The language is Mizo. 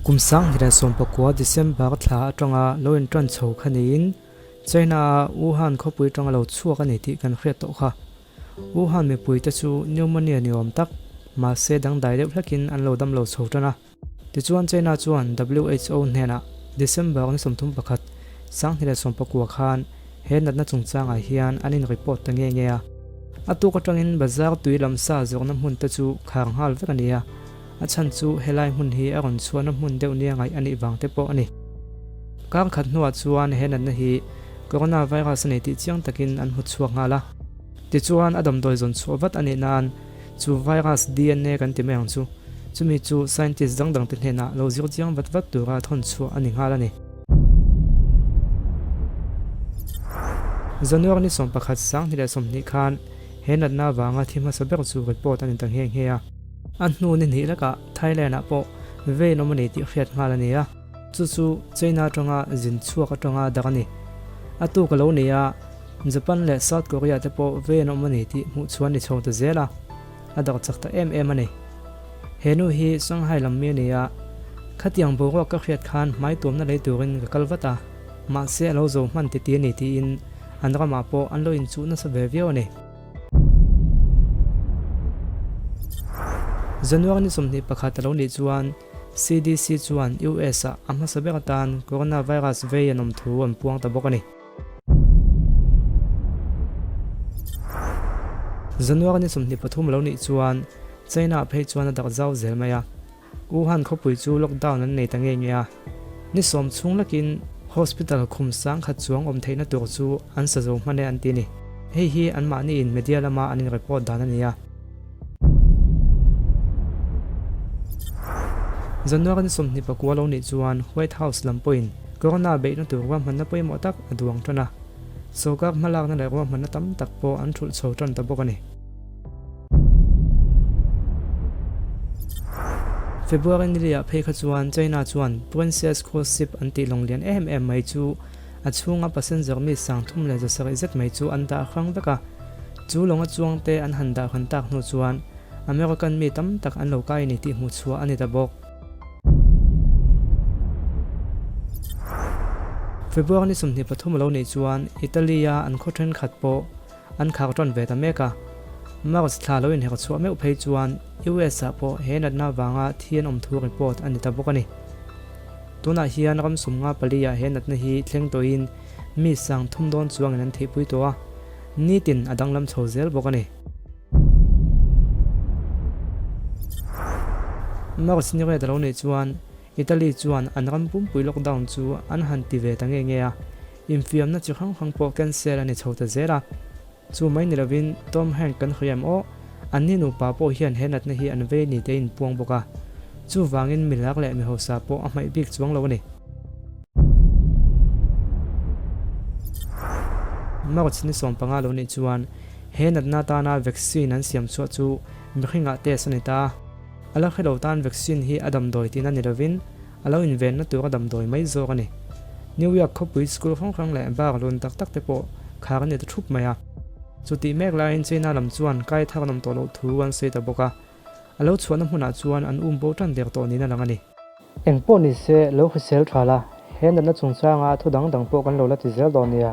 Kum 2019 December thla atanga lo intan chho kha niin China-a Wuhan khawpui atanga lo chhuak a ni tih kan hriat tawh kha. Wuhan mipuite chu pneumonia ni awm tak, mahse dangdai deuh hlekin an lo damlo chho tan a. Tichuan China chuan WHO hnenah December ni 31, 2019 khan he natna chungchangah hian an in report ta nge nge a. A tuk atangin bazar tui lam sa zawrhna hmun te chu khar nghal vek a ni a, a chhan chu helai hmun hi a rawn chhuahna hmun deuh nia ngaih a nih vang te pawh a ni. Kar khat hnuah chuan he natna hi Coronavirus a ni tih chiang takin an hmu chhuak nghal a. Tichuan a damdawi zawn chhuah vat a nih nan Chu virus DNA kan ti mai ang chu. Chumi chu scientist dang dangte hnenah lo zir chiang vat vat tura thawn chhuah a ni nghal a ni. January ni 11 2020 khan he natna avanga thi hmasa ber chu report a ni ta nghe nghe a. A hnu ni hnih lakah Thailand-ah pawh vein awm a ni tih hriat nghal a ni a. Chu chu China atanga zin chhuak atanga dak a ni. A tuk a lo ni a, Japan leh South Korea te pawh vei an awm a ni tih hmuh chhuan ni chho ta zel a, a dak chak ta em em a ni. He nu hi Shanghai lam mi a ni a, khatiang boruak ka hriat khan hmai tuamna lei turin ka kal vat a, mahse a lo zo hman ti ti a ni tiin an ramah pawh an lo inchuh nasa ve viau a ni. January ni 21 a lo nih chuan CDC chuan US-ah a hmasa ber atan coronavirus vei an awm thu an puang ta bawk a ni. January ni 23 lo nih chuan China-ah phei chuan a dak zau zel mai a, Wuhan khawpui chu lockdown an nei ta nge nge a, ni sawm chhung lakin hospital khum sang khat chuang awm theihna tur chu an sa zo hman e an ti a ni. Hei hi anmahniin media lama an in-report dan a ni a. January ni 29 lo nih chuan White House lam pawhin Corona beihna tur ruahmanna pawimawh tak a duang tan a, sawrkar hmalakna leh ruahmanna tam tak pawh an thulh chho tan ta bawk a ni. February ni liah phei kha chuan China chuan Princess Cruise Ship an tih lawng lian em em mai chu a chhunga passenger mi 3700 zet mai chu an dah hrang vek a. Chu lawnga chuangte an han dah hran tak hnu chuan American mi tam tak an lo kai a ni tih hmuh chhuah a ni ta bawk. February ni 23 a lo nih chuan Italy-a an khaw thenkhat pawh an khak tan ve ta mek a. March thla lo inherh chhuah meuh phei chuan US-ah pawh he natna avanga thi an awm thu report a ni ta bawk a ni. Tunah hian ram sumnga pali-ah he natna hi thleng tawhin mi 3000 dawn chuangin an theihpui tawh a. Nitin a danglam chho zel bawk a ni. March ni ret a lo nih chuan Italy chuan an ram pumpui lockdown chu an han ti ve ta nge nge a, infiamna chi hrang hrang pawh cancel a ni chho ta zel a. Chu mai ni lovin Tom Hanks kan hawi em aw, anni nupa pawh hian he natna hi an vei ni te in puang bawk a. Chuvangin milak leh mihausa pawh a hmaih bik chuang lo a ni. March ni 15 lo nih chuan he natna tana vaccine an siam chhuah chu mihringah test a ni ta. A la hre lo tan vaccine hi a damdawi tihna ni lovin a lo invenna tur a damdawi mai zawk a ni. New York khawpui school hrang hrang leh bar lun tak tak te pawh khar a ni ta thup mai a. Chutih mek laiin China lam chuan kai thar an awm tawh loh thu an sawi ta bawk a. A lo chhuahna hmunah chuan an um bo tan der tawh niin a lang a ni. Engpawh ni se, lo hrisel tha la, he natna chungchanga thu dang dang pawh kan lo la ti zel dawn nia.